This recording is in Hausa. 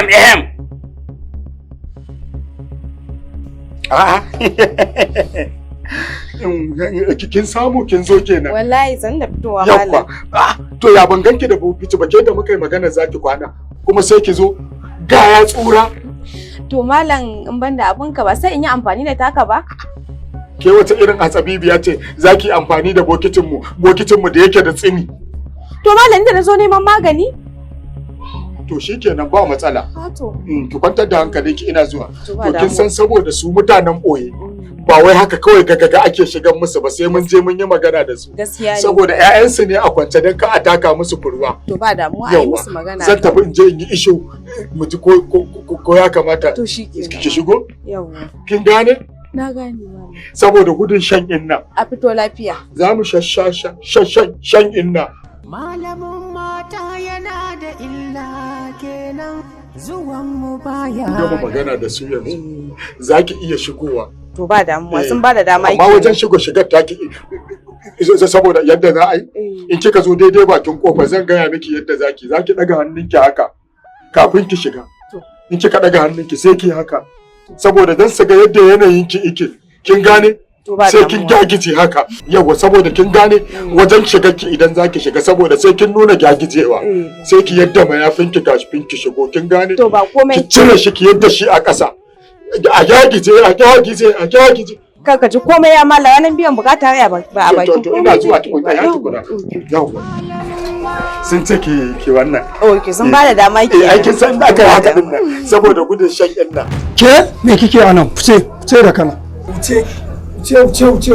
Ehem ehem. A'a. Kin samu kin zo kenan. Wallahi san da fitowa malam. Yawwa. Ah, to ya ban ganki da bokiti ba, ke da muka yi magana zaki kwana. Kuma sai ki zo ga ya tsura. To malam, in ban da abunka ba sai in yi amfani da taka ba? Ke wata irin hatsabibiya ce, zaki amfani da bokitin mu, bokitin mu da yake da tsimi. To malam, da na zo neman magani? To shikenan, ba matsala. Ha to. Ki kwantar da hankalinki, ina zuwa. To ba To kin damuwa. san saboda su mutanen boye ba wai haka kawai gagaga ake shigan musu ba, sai mun je mun yi magana da su. Gaskiya ne. Saboda 'ya'yansu ne a kwance, don ka a taka musu kurwa. To ba damuwa, a yi Yawwa. musu magana. Zan tafi in je in yi isho mu ji ko ya kamata To shikenan. ki shigo. Yawwa. Kin gane? Na gane malam. Saboda gudun shan inna. A fito lafiya. Za mu shan shan shan inna. Malamin mata yana da illa kenan, zuwan mu baya. Gama magana da su, yanzu za ki iya shigowa. To ba damuwa, Eh, sun ba da dama. Amma wajen shigar taki, saboda yadda za a yi, in kika zo daidai bakin kofa, zan gaya miki yadda zaki daga hannunki haka kafin ki shiga. To. In kika daga hannunki, sai ki haka, saboda dan su ga yadda yanayin ki ike, kin gane? To ba Sai kin damuwa. gyagije haka, yawa, saboda kin gane wajen shigar ki, idan zaki shiga, saboda sai kin nuna gyagijewa. Sai ki yadda mayafin ki kafin ki shigo, kin gane? To ba komai. Ki cire shi, ki yadda shi a ƙasa, a gyagije, a gyagije, a gyagije. Kar ka ji komai ya malam, ranar biyan bukata ya ba ba a To, bakin to, ina zuwa take tukun, ba. tsaya tukuna. Yawwa. Sun ce ki wannan. Okay, sun ba da dama Eh, ai kin san da aka yi haka din nan saboda gudun shan inna. Ke, me kike a nan? Fice, fice da kana. Wuce, wuce, wuce, wuce.